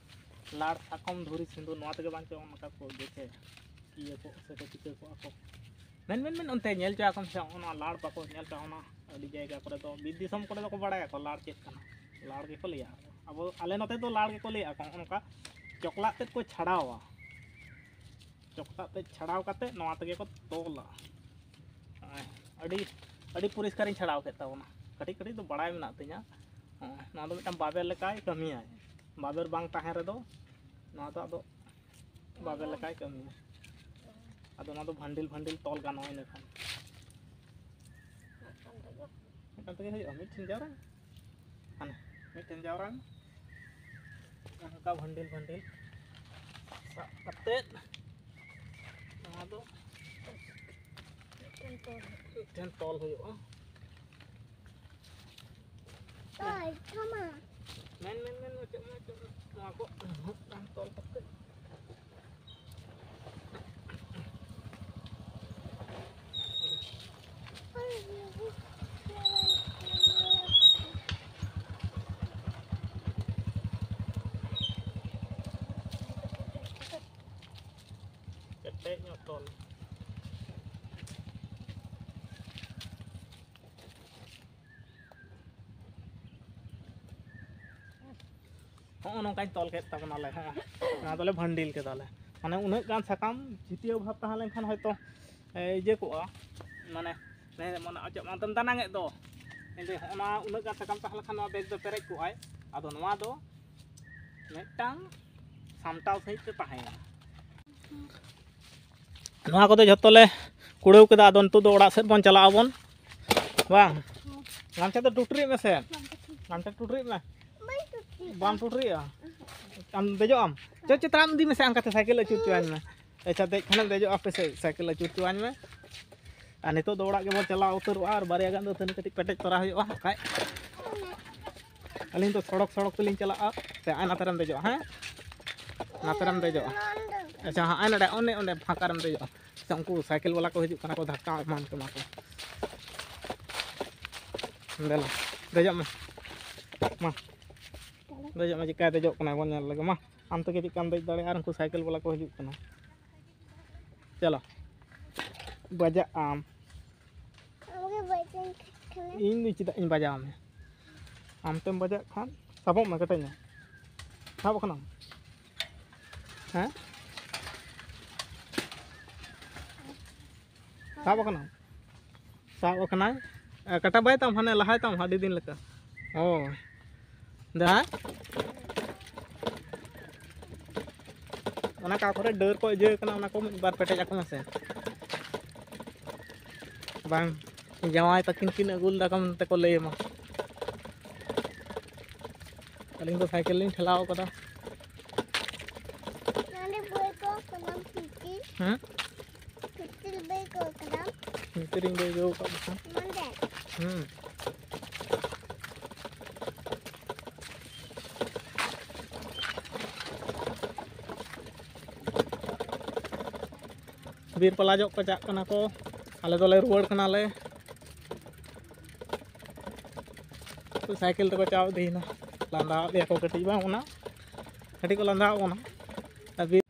ᱞᱟᱲ, ᱥᱟᱠᱚᱢ, ᱫᱷᱩᱲᱤ, ᱥᱤᱸᱫᱩᱨ, ᱱᱚᱣᱟ ᱛᱮᱜᱮ ᱵᱟᱝ ᱪᱚ ᱚᱱᱠᱟ ᱠᱚ ᱜᱮᱪᱮ ᱤᱭᱟᱹ ᱠᱚ ᱥᱮ ᱠᱚ ᱪᱤᱠᱟᱹ ᱠᱚᱜᱼᱟ ᱠᱚ᱾ ᱢᱮᱱ, ᱢᱮᱱ, ᱢᱮᱱ, ᱚᱱᱛᱮ ᱧᱮᱞ ᱦᱚᱪᱚ ᱟᱠᱚ ᱢᱮᱥᱮ, ᱦᱚᱸᱜᱼᱚ ᱱᱚᱣᱟ ᱞᱟᱲ ᱵᱟᱠᱚ ᱧᱮᱞ ᱠᱟᱜᱼᱟ? ᱚᱱᱟ ᱟᱹᱰᱤ ᱡᱟᱭᱜᱟ ᱠᱚᱨᱮ ᱫᱚ, ᱵᱤᱨ ᱫᱤᱥᱚᱢ ᱠᱚᱨᱮ ᱫᱚᱠᱚ ᱵᱟᱲᱟᱭᱟᱠᱚ ᱞᱟᱲ ᱪᱮᱫ ᱠᱟᱱᱟ, ᱞᱟᱲ ᱜᱮᱠᱚ ᱞᱟᱹᱭᱟ᱾ ᱟᱵᱚ, ᱟᱞᱮ ᱱᱚᱛᱮ ᱫᱚ ᱞᱟᱲ ᱜᱮᱠᱚ ᱞᱟᱹᱭᱟ ᱠᱚ᱾ ᱦᱚᱸᱜᱼᱚ ᱱᱚᱝᱠᱟ ᱪᱚᱠᱞᱟᱜ ᱛᱮᱫ ᱠᱚ ᱪᱷᱟᱲᱟᱣᱟ, ᱪᱚᱠᱞᱟᱜ ᱛᱮᱫ ᱪᱷᱟᱲᱟᱣ ᱠᱟᱛᱮᱫ ᱱᱚᱣᱟ ᱛᱮᱜᱮ ᱠᱚ ᱛᱚᱞᱟ᱾ ᱦᱮᱸ, ᱟᱹᱰᱤ, ᱟᱹᱰᱤ ᱯᱚᱨᱤᱥᱠᱟᱨᱤᱧ ᱪᱷᱟᱲᱟᱣ ᱠᱮᱫ ᱛᱟᱵᱚᱱᱟ᱾ ᱠᱟᱹᱴᱤᱡ ᱠᱟᱹᱴᱤᱡ ᱫᱚ ᱵᱟᱲᱟᱭ ᱢᱮᱱᱟᱜ ᱛᱤᱧᱟᱹ᱾ ᱦᱮᱸ, ᱱᱚᱣᱟ ᱫᱚ ᱢᱤᱫᱴᱟᱝ ᱵᱟᱵᱮᱨ ᱞᱮᱠᱟᱭ ᱠᱟᱹᱢᱤᱭᱟᱭ᱾ ᱵᱟᱵᱮᱨ ᱵᱟᱝ ᱛᱟᱦᱮᱸ ᱨᱮᱫᱚ ᱱᱚᱣᱟ ᱫᱚ ᱟᱫᱚ ᱵᱟᱵᱮᱨ ᱞᱮᱠᱟᱭ ᱠᱟᱹᱢᱤᱭᱟ᱾ ᱟᱫᱚ ᱱᱚᱣᱟ ᱫᱚ ᱵᱷᱟᱱᱰᱤᱞ ᱵᱷᱟᱱᱰᱤᱞ ᱛᱚᱞ ᱜᱟᱱᱚᱜᱼᱟ ᱤᱱᱟᱹᱠᱷᱟᱱ᱾ ᱢᱤᱫᱴᱟᱝ ᱛᱮᱜᱮ ᱦᱩᱭᱩᱜᱼᱟ, ᱢᱤᱫ ᱴᱷᱮᱱ ᱡᱟᱣᱨᱟ᱾ ᱦᱟᱱᱮ, ᱢᱤᱫ ᱴᱷᱮᱱ ᱡᱟᱣᱨᱟ ᱢᱮ᱾ ᱚᱱᱠᱟ ᱵᱷᱟᱱᱰᱤᱞ ᱵᱷᱟᱱᱰᱤᱞ ᱥᱟᱵ ᱠᱟᱛᱮᱫ ᱱᱚᱣᱟ ᱫᱚ ᱢᱤᱫᱴᱷᱮᱱ ᱛᱚᱞ, ᱢᱤᱫᱴᱷᱮᱱ ᱛᱚᱞ ᱦᱩᱭᱩᱜᱼᱟ᱾ ᱳᱭ, ᱛᱷᱟᱢᱟ᱾ ᱢᱮᱱ, ᱢᱮᱱ, ᱢᱮᱱ, ᱢᱩᱪᱟᱹᱫ, ᱢᱩᱪᱟᱹᱫ, ᱱᱚᱣᱟ ᱠᱚ ᱵᱟᱝ ᱛᱚᱞ ᱠᱟᱛᱮ᱾ ᱠᱮᱴᱮᱡ ᱧᱚᱜ ᱛᱚᱞ᱾ ᱦᱚᱸᱜᱼᱚ ᱱᱚᱝᱠᱟᱧ ᱛᱚᱞ ᱠᱮᱫ ᱛᱟᱵᱚᱱᱟᱞᱮ᱾ ᱦᱚᱸᱜᱼᱚ ᱱᱚᱣᱟ ᱫᱚᱞᱮ ᱵᱷᱟᱱᱰᱤᱞ ᱠᱮᱫᱟᱞᱮ᱾ ᱢᱟᱱᱮ ᱩᱱᱟᱹᱜ ᱜᱟᱱ ᱥᱟᱠᱟᱢ ᱡᱟᱹᱛᱤᱭᱚ ᱚᱵᱷᱟᱵᱽ ᱛᱟᱦᱮᱸ ᱞᱮᱱᱠᱷᱟᱱ ᱦᱚᱭᱛᱳ, ᱮ, ᱤᱭᱟᱹ ᱠᱚᱜᱼᱟ, ᱢᱟᱱᱮ, ᱢᱟᱱᱮ ᱚᱱᱟ ᱚᱪᱚᱜ ᱢᱟᱱᱛᱮᱢ ᱫᱟᱱᱟᱝ ᱮᱫ ᱫᱚ, ᱮᱱᱛᱮ ᱦᱚᱸᱜᱼᱚ ᱱᱟ ᱩᱱᱟᱹᱜ ᱜᱟᱱ ᱥᱟᱠᱟᱢ ᱛᱟᱦᱮᱸ ᱞᱮᱱᱠᱷᱟᱱ ᱱᱚᱣᱟ ᱵᱮᱜᱽ ᱫᱚ ᱯᱮᱨᱮᱡ ᱠᱚᱜᱼᱟᱭ᱾ ᱟᱫᱚ ᱱᱚᱣᱟ ᱫᱚ ᱢᱤᱫᱴᱟᱝ ᱥᱟᱢᱴᱟᱣ ᱥᱟᱺᱦᱤᱡ ᱛᱮ ᱛᱟᱦᱮᱸᱭᱮᱱᱟ᱾ ᱱᱚᱣᱟ ᱠᱚᱫᱚ ᱡᱷᱚᱛᱚ ᱞᱮ ᱠᱩᱲᱟᱹᱣ ᱠᱮᱫᱟ᱾ ᱟᱫᱚ ᱱᱤᱛᱚᱜ ᱫᱚ ᱚᱲᱟᱜ ᱥᱮᱫ ᱵᱚᱱ ᱪᱟᱞᱟᱜ ᱟᱵᱚᱱ, ᱵᱟᱝ? ᱜᱟᱢᱪᱷᱟ ᱫᱚ ᱴᱩᱴᱨᱤᱜ ᱢᱮᱥᱮ, ᱜᱟᱢᱪᱷᱟ ᱴᱩᱴᱨᱤᱜ ᱢᱮ᱾ ᱵᱟᱢ ᱴᱩᱴᱨᱤᱜᱼᱟ? ᱟᱢ ᱫᱮᱡᱚᱜ ᱟᱢ? ᱪᱚ, ᱪᱚ, ᱛᱟᱲᱟᱢ ᱤᱫᱤ ᱢᱮᱥᱮ, ᱚᱱᱠᱟᱛᱮ ᱥᱟᱭᱠᱮᱞ ᱟᱹᱪᱩᱨ ᱦᱚᱪᱚᱣᱟᱹᱧ ᱢᱮ᱾ ᱟᱪᱪᱷᱟ, ᱫᱮᱡ ᱠᱷᱟᱱᱮᱢ ᱫᱮᱡᱚᱜᱼᱟ, ᱦᱟᱯᱮ ᱥᱮ, ᱥᱟᱭᱠᱮᱞ ᱟᱹᱪᱩᱨ ᱦᱚᱪᱚᱣᱟᱹᱧ ᱢᱮ᱾ ᱟᱨ ᱱᱤᱛᱚᱜ ᱫᱚ ᱚᱲᱟᱜ ᱜᱮᱵᱚᱱ ᱪᱟᱞᱟᱣ ᱩᱛᱟᱹᱨᱚᱜᱼᱟ, ᱟᱨ ᱵᱟᱨᱭᱟ ᱜᱟᱱ ᱫᱟᱹᱛᱟᱹᱱᱤ ᱠᱟᱹᱴᱤᱡ ᱯᱮᱴᱮᱡ ᱛᱚᱨᱟ ᱦᱩᱭᱩᱜᱼᱟ᱾ ᱵᱟᱠᱷᱟᱡ ᱟᱹᱞᱤᱧ ᱫᱚ ᱥᱚᱲᱚᱠ ᱥᱚᱲᱚᱠ ᱛᱮᱞᱤᱧ ᱪᱟᱞᱟᱜᱼᱟ, ᱥᱮ ᱟᱭ ᱱᱟᱛᱮ ᱨᱮᱢ ᱫᱮᱡᱚᱜᱼᱟ? ᱦᱮᱸ, ᱱᱟᱛᱮ ᱨᱮᱢ ᱫᱮᱡᱚᱜᱼᱟ᱾ ᱟᱪᱪᱷᱟ, ᱦᱮᱸ, ᱟᱭ ᱱᱚᱰᱮ, ᱚᱱᱮ ᱚᱸᱰᱮ ᱯᱷᱟᱸᱠᱟ ᱨᱮᱢ ᱫᱮᱡᱚᱜᱼᱟ᱾ ᱟᱪᱪᱷᱟ, ᱩᱱᱠᱩ ᱥᱟᱭᱠᱮᱞ ᱵᱟᱞᱟ ᱠᱚ ᱦᱤᱡᱩᱜ ᱠᱟᱱᱟ ᱠᱚ, ᱫᱷᱟᱠᱠᱟ ᱮᱢᱟᱱ ᱠᱟᱱᱟ ᱠᱚ᱾ ᱫᱮᱞᱟ, ᱫᱮᱡᱚᱜ ᱢᱮ᱾ ᱢᱟ, ᱫᱮᱡᱚᱜ ᱢᱮ, ᱪᱮᱠᱟᱭ ᱫᱮᱡᱚᱜ ᱠᱟᱱᱟ ᱵᱚᱱ ᱧᱮᱞ ᱞᱮᱜᱮ᱾ ᱢᱟ, ᱟᱢ ᱛᱮᱜᱮ ᱪᱮᱫᱠᱟᱢ ᱫᱮᱡ ᱫᱟᱲᱮᱭᱟᱜᱼᱟ, ᱟᱨ ᱩᱱᱠᱩ ᱥᱟᱭᱠᱮᱞ ᱵᱟᱞᱟ ᱠᱚ ᱦᱤᱡᱩᱜ ᱠᱟᱱᱟ᱾ ᱪᱚᱞᱚ, ᱵᱟᱡᱟᱜ ᱟᱢ᱾ ᱟᱢᱜᱮ ᱵᱟᱡᱟᱣ ᱠᱷᱟᱱᱮᱢ᱾ ᱤᱧ ᱫᱚ ᱪᱮᱫᱟᱜ ᱤᱧ ᱵᱟᱡᱟᱣ ᱢᱮ? ᱟᱢ ᱛᱮᱢ ᱵᱟᱡᱟᱜ ᱠᱷᱟᱱ ᱥᱟᱵᱚᱜ ᱢᱮ ᱠᱮᱴᱮᱡ ᱧᱚᱜ᱾ ᱥᱟᱵ ᱟᱠᱟᱱᱟᱢ? ᱦᱮᱸ? ᱥᱟᱵ ᱟᱠᱟᱱᱟᱢ? ᱥᱟᱵ ᱟᱠᱟᱱᱟᱭ᱾ ᱮ, ᱠᱟᱴᱟ ᱵᱟᱭ ᱛᱟᱢ, ᱦᱟᱱᱮ ᱞᱟᱦᱟᱭ ᱛᱟᱢ, ᱟᱹᱰᱤ ᱫᱤᱱ ᱞᱮᱠᱟ᱾ ᱦᱳᱭ᱾ ᱫᱟ? ᱚᱱᱟ ᱚᱠᱟ ᱠᱚᱨᱮ ᱰᱟᱹᱨ ᱠᱚ ᱤᱭᱟᱹ ᱠᱟᱱᱟ, ᱚᱱᱟ ᱠᱚ ᱢᱤᱫ ᱵᱟᱨ ᱯᱮᱴᱮᱡ ᱟᱠᱚ ᱢᱮᱥᱮ᱾ ᱵᱟᱝ, ᱡᱟᱶᱟᱭ ᱛᱟᱹᱠᱤᱱ ᱠᱤᱱ ᱟᱹᱜᱩ ᱞᱮᱫᱟ ᱠᱚ ᱢᱮᱱᱛᱮ ᱠᱚ ᱞᱟᱹᱭ ᱟᱢᱟ᱾ ᱟᱹᱞᱤᱧ ᱫᱚ ᱥᱟᱭᱠᱮᱞ ᱞᱤᱧ ᱴᱷᱮᱞᱟᱣ ᱠᱟᱫᱟ᱾ ᱱᱚᱰᱮ ᱵᱳᱭ ᱠᱚ ᱠᱚᱞᱚᱢ ᱯᱩᱛᱷᱤ᱾ ᱦᱮᱸ? ᱯᱩᱛᱷᱤ ᱵᱳᱭ ᱠᱚ ᱠᱟᱫᱟ᱾ ᱯᱩᱛᱷᱤ ᱨᱤᱧ ᱵᱳᱭ ᱟᱹᱜᱩ ᱟᱠᱟᱫ ᱵᱚᱠᱚᱧ᱾ ᱱᱚᱰᱮ᱾ ᱦᱮᱸ᱾ ᱵᱤᱨ ᱯᱟᱞᱟ ᱡᱚᱜ ᱠᱚ ᱪᱟᱜ ᱠᱟᱱᱟ ᱠᱚ, ᱟᱞᱮ ᱫᱚᱞᱮ ᱨᱩᱣᱟᱹᱲ ᱠᱟᱱᱟᱞᱮ᱾ ᱥᱟᱭᱠᱮᱞ ᱛᱮᱠᱚ ᱪᱟᱣ ᱤᱫᱤᱭᱮᱱᱟ, ᱞᱟᱸᱫᱟᱣᱟᱫ ᱞᱮᱭᱟ ᱠᱚ ᱠᱟᱹᱴᱤᱡ, ᱵᱟᱝ ᱚᱱᱟ ᱠᱟᱹᱴᱤᱡ ᱠᱚ ᱞᱟᱸᱫᱟᱣᱟᱜ ᱵᱚᱱᱟ᱾ ᱟᱨ ᱵᱤᱨ,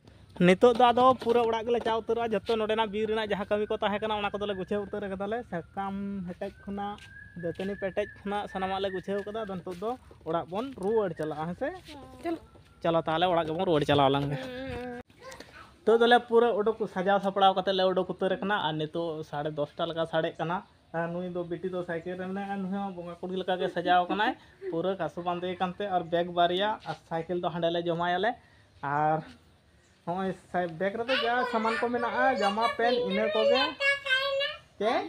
ᱱᱤᱛᱚᱜ ᱫᱚ ᱟᱫᱚ ᱯᱩᱨᱟᱹ ᱚᱲᱟᱜ ᱜᱮᱞᱮ ᱪᱟᱣ ᱩᱛᱟᱹᱨᱚᱜᱼᱟ᱾ ᱡᱚᱛᱚ ᱱᱚᱰᱮᱱᱟᱜ ᱵᱤᱨ ᱨᱮᱱᱟᱜ ᱡᱟᱦᱟᱸ ᱠᱟᱹᱢᱤ ᱠᱚ ᱛᱟᱦᱮᱸ ᱠᱟᱱᱟ, ᱚᱱᱟ ᱠᱚᱫᱚᱞᱮ ᱜᱩᱪᱷᱟᱹᱣ ᱩᱛᱟᱹᱨ ᱠᱟᱫᱟᱞᱮ᱾ ᱥᱟᱠᱟᱢ ᱦᱮᱴᱮᱡ ᱠᱷᱚᱱᱟᱜ, ᱫᱟᱹᱛᱟᱹᱱᱤ ᱯᱮᱴᱮᱡ ᱠᱷᱚᱱᱟᱜ ᱥᱟᱱᱟᱢᱟᱜ ᱞᱮ ᱜᱩᱪᱷᱟᱹᱣ ᱠᱟᱫᱟ᱾ ᱟᱫᱚ ᱱᱤᱛᱚᱜ ᱫᱚ ᱚᱲᱟᱜ ᱵᱚᱱ ᱨᱩᱣᱟᱹᱲ ᱪᱟᱞᱟᱜᱼᱟ, ᱦᱮᱸ ᱥᱮ? ᱪᱚᱞᱚ᱾ ᱪᱚᱞᱚ ᱛᱟᱦᱚᱞᱮ ᱚᱲᱟᱜ ᱜᱮᱵᱚᱱ ᱨᱩᱣᱟᱹᱲ ᱪᱟᱞᱟᱣ ᱞᱮᱱ ᱜᱮ᱾ ᱦᱩᱸ᱾ ᱱᱤᱛᱚᱜ ᱫᱚᱞᱮ ᱯᱩᱨᱟᱹ ᱩᱰᱩᱠ, ᱥᱟᱡᱟᱣ ᱥᱟᱯᱲᱟᱣ ᱠᱟᱛᱮ ᱞᱮ ᱩᱰᱩᱠ ᱩᱛᱟᱹᱨ ᱟᱠᱟᱱᱟ᱾ ᱟᱨ ᱱᱤᱛᱚᱜ ᱥᱟᱲᱮ ᱫᱚᱥᱴᱟ ᱞᱮᱠᱟ ᱥᱟᱰᱮᱜ ᱠᱟᱱᱟ᱾ ᱟᱨ ᱱᱩᱭ ᱫᱚ ᱵᱤᱴᱤ ᱫᱚ ᱥᱟᱭᱠᱮᱞ ᱨᱮ ᱢᱮᱱᱟᱭᱟ, ᱱᱩᱭ ᱦᱚᱸ ᱵᱚᱸᱜᱟ ᱠᱩᱲᱤ ᱞᱮᱠᱟ ᱜᱮ ᱥᱟᱡᱟᱣ ᱟᱠᱟᱱᱟᱭ, ᱯᱩᱨᱟᱹ ᱠᱟᱥᱩ ᱵᱟᱸᱫᱮ ᱟᱠᱟᱱᱛᱮ᱾ ᱟᱨ ᱵᱮᱜᱽ ᱵᱟᱨᱭᱟ, ᱟᱨ ᱥᱟᱭᱠᱮᱞ ᱫᱚ ᱦᱟᱸᱰᱮ ᱞᱮ ᱡᱚᱢᱟᱭᱟᱞᱮ᱾ ᱟᱨ ᱱᱚᱜᱼᱚᱭ ᱥᱟᱭ-, ᱵᱮᱜᱽ ᱨᱮᱫᱚ ᱡᱟ ᱥᱟᱢᱟᱱ ᱠᱚ ᱢᱮᱱᱟᱜᱼᱟ, ᱡᱟᱢᱟ, ᱯᱮᱱᱴ, ᱤᱱᱟᱹ ᱠᱚᱜᱮ᱾ ᱪᱮᱫ?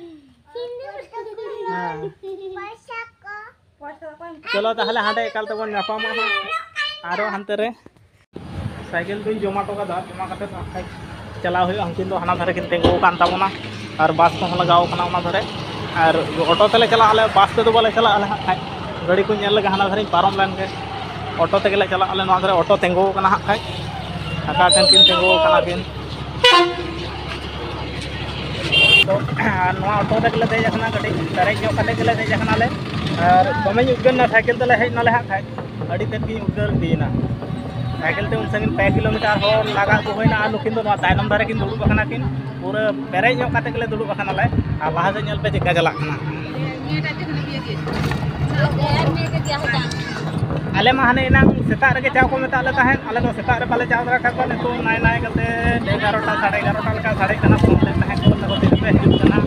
ᱦᱮᱸ᱾ ᱪᱚᱞᱚ ᱛᱟᱦᱚᱞᱮ ᱦᱟᱸᱰᱮ ᱮᱠᱟᱞ ᱛᱮᱵᱚᱱ ᱧᱟᱯᱟᱢᱟ ᱦᱟᱸᱜ᱾ ᱟᱨᱚ ᱦᱟᱱᱛᱮ ᱨᱮ ᱥᱟᱭᱠᱮᱞ ᱫᱚᱧ ᱡᱚᱢᱟ ᱦᱚᱴᱚ ᱠᱟᱫᱟ, ᱡᱚᱢᱟ ᱠᱟᱛᱮ ᱦᱟᱸᱜ ᱠᱷᱟᱡ ᱪᱟᱞᱟᱣ ᱦᱩᱭᱩᱜᱼᱟ᱾ ᱩᱱᱠᱤᱱ ᱫᱚ ᱦᱟᱱᱟ ᱫᱷᱟᱨᱮ ᱠᱤᱱ ᱛᱤᱸᱜᱩ ᱟᱠᱟᱱ ᱛᱟᱵᱚᱱᱟ ᱟᱨ ᱵᱟᱥ ᱠᱚᱦᱚᱸ ᱞᱟᱜᱟᱣ ᱠᱟᱱᱟ ᱚᱱᱟ ᱫᱷᱟᱨᱮ᱾ ᱟᱨ ᱚᱴᱳ ᱛᱮᱞᱮ ᱪᱟᱞᱟᱜ ᱟᱞᱮ, ᱵᱟᱥ ᱛᱮᱫᱚ ᱵᱟᱞᱮ ᱪᱟᱞᱟᱜ ᱟᱞᱮ ᱦᱟᱸᱜ ᱠᱷᱟᱡ᱾ ᱜᱟᱹᱰᱤ ᱠᱚᱧ ᱧᱮᱞ ᱞᱮᱜᱮ, ᱦᱟᱱᱟ ᱫᱷᱟᱨᱮᱧ ᱯᱟᱨᱚᱢ ᱞᱮᱱ ᱜᱮ᱾ ᱚᱴᱳ ᱛᱮᱜᱮ ᱞᱮ ᱪᱟᱞᱟᱜ ᱟᱞᱮ, ᱱᱚᱣᱟ ᱫᱷᱟᱨᱮ ᱚᱴᱳ ᱛᱤᱸᱜᱩ ᱟᱠᱟᱱᱟ ᱦᱟᱸᱜ ᱠᱷᱟᱡ᱾ ᱟᱠᱟ ᱴᱷᱮᱱ ᱠᱤᱱ ᱛᱤᱸᱜᱩ ᱟᱠᱟᱱᱟ ᱠᱤᱱ᱾ ᱛᱚ, ᱟᱨ ᱱᱚᱣᱟ ᱚᱴᱳ ᱨᱮᱜᱮ ᱞᱮ ᱫᱮᱡ ᱟᱠᱟᱱᱟ, ᱠᱟᱹᱴᱤᱡ ᱯᱮᱨᱮᱡ ᱧᱚᱜ ᱠᱟᱛᱮ ᱜᱮᱞᱮ ᱫᱮᱡ ᱟᱠᱟᱱᱟᱞᱮ᱾ ᱟᱨ ᱫᱚᱢᱮᱧ ᱩᱫᱽᱜᱟᱹᱨ ᱮᱱᱟ, ᱥᱟᱭᱠᱮᱞ ᱛᱮᱞᱮ ᱦᱮᱡ ᱱᱟᱞᱮ ᱦᱟᱸᱜ ᱠᱷᱟᱡ᱾ ᱟᱹᱰᱤ ᱛᱮᱫ ᱜᱤᱧ ᱩᱫᱽᱜᱟᱹᱨ ᱤᱫᱤᱭᱮᱱᱟ᱾ ᱥᱟᱭᱠᱮᱞ ᱛᱮ ᱩᱱ ᱥᱟᱺᱜᱤᱧ ᱯᱮ ᱠᱤᱞᱳᱢᱤᱴᱟᱨ ᱦᱚᱨ ᱞᱟᱜᱟ ᱟᱹᱜᱩ ᱦᱩᱭᱱᱟ, ᱟᱨ ᱱᱩᱠᱤᱱ ᱫᱚ ᱱᱚᱣᱟ ᱛᱟᱭᱱᱚᱢ ᱫᱷᱟᱨᱮ ᱠᱤᱱ ᱫᱩᱲᱩᱵ ᱟᱠᱟᱱᱟ ᱠᱤᱱ᱾ ᱯᱩᱨᱟᱹ ᱯᱮᱨᱮᱡ ᱧᱚᱜ ᱠᱟᱛᱮ ᱜᱮᱞᱮ ᱫᱩᱲᱩᱵ ᱟᱠᱟᱱᱟᱞᱮ᱾ ᱟᱨ ᱞᱟᱦᱟ ᱥᱮᱫ ᱧᱮᱞ ᱯᱮ ᱪᱮᱫᱠᱟ ᱪᱟᱞᱟᱜ ᱠᱟᱱᱟ᱾ ᱟᱞᱮ ᱢᱟ ᱦᱟᱱᱮ ᱮᱱᱟᱝ ᱥᱮᱛᱟᱜ ᱨᱮᱜᱮ ᱪᱟᱣ ᱠᱚ ᱢᱮᱛᱟᱜ ᱞᱮ ᱛᱟᱦᱮᱸᱫ, ᱟᱞᱮ ᱫᱚ ᱥᱮᱛᱟᱜ ᱨᱮ ᱵᱟᱞᱮ ᱪᱟᱣ ᱫᱟᱲᱮ ᱠᱟᱜ ᱠᱚᱣᱟ᱾ ᱱᱤᱛᱚᱜ ᱱᱟᱭ ᱱᱟᱭ ᱠᱟᱛᱮ ᱮᱜᱟᱨᱚᱴᱟ, ᱥᱟᱲᱮ ᱮᱜᱟᱨᱚᱴᱟ ᱞᱮᱠᱟ ᱥᱟᱰᱮ ᱠᱟᱱᱟ, ᱯᱷᱳᱱ ᱞᱮᱫ ᱛᱟᱦᱮᱸᱫ ᱠᱚ, ᱛᱟᱠᱚ ᱛᱤᱨᱮᱯᱮ ᱦᱤᱡᱩᱜ ᱠᱟᱱᱟ?